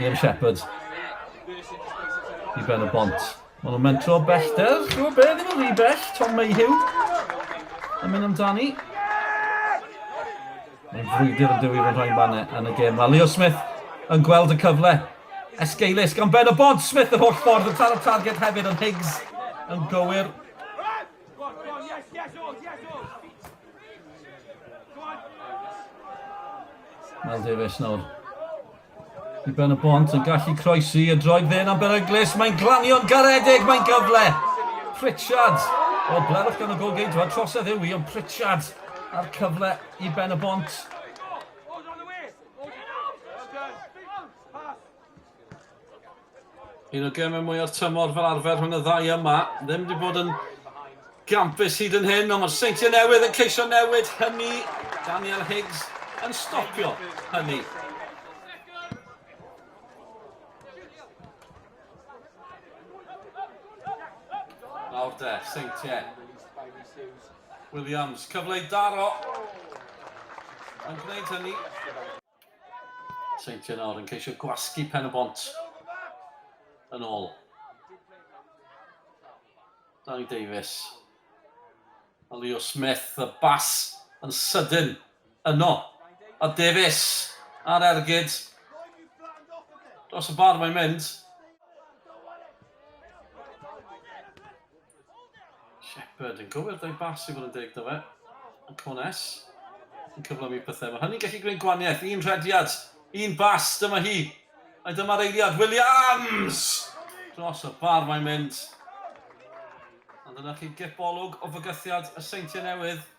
Liam Shepherd i ben y bont. Maen nhw'n mentro bellter, chymod be, ddim yn rhy bell, Tom Mayhew yn mynd amdani. Mae'n frwydr yn dywi fod rhai mannau yn y gêm. Mae Leo Smith yn gweld y cyfle. Esgeulus gan ben y bont. Smith yr holl ffordd yn taro targed hefyd, ond Higgs yn gywir. Mel Davies nawr. I ben y bont yn gallu croesi y droed dde am beryglus. Mae'n glanio'n garedig, mae'n gyfle. Pritchard. O, blerwch gan y golgeidwad, trosedd yw i, ond Pritchard a'r cyfle i ben y bont. Un o gemau mwyaf tymor fel arfer rhwng y ddau yma. Ddim wedi bod yn gampus hyd yn hyn, ond mae'r Seintiau Newydd yn ceisio newid hynny. Daniel Higgs yn stopio hynny. Nawr de, Seintiau. Williams, cyfle i daro. Yn gwneud hynny. Seintiau nawr yn ceisio gwasgu pen y bont yn ôl. Danny Davies. A Leo Smith, y bas yn sydyn yno. A Davies ar ergyd. Dros y bar mae'n mynd. Shepherd yn gywir dau bas i fod yn deg da fe. A Cones yn cyflymu pethau. Mae hynny'n gallu gwneud gwaniaeth. Un rhediad, un bas, dyma hi. A dyma'r eiliad. Williams! Dros y bar mae'n mynd. Ond dyna chi gip olwg o fygythiad y Seintiau Newydd.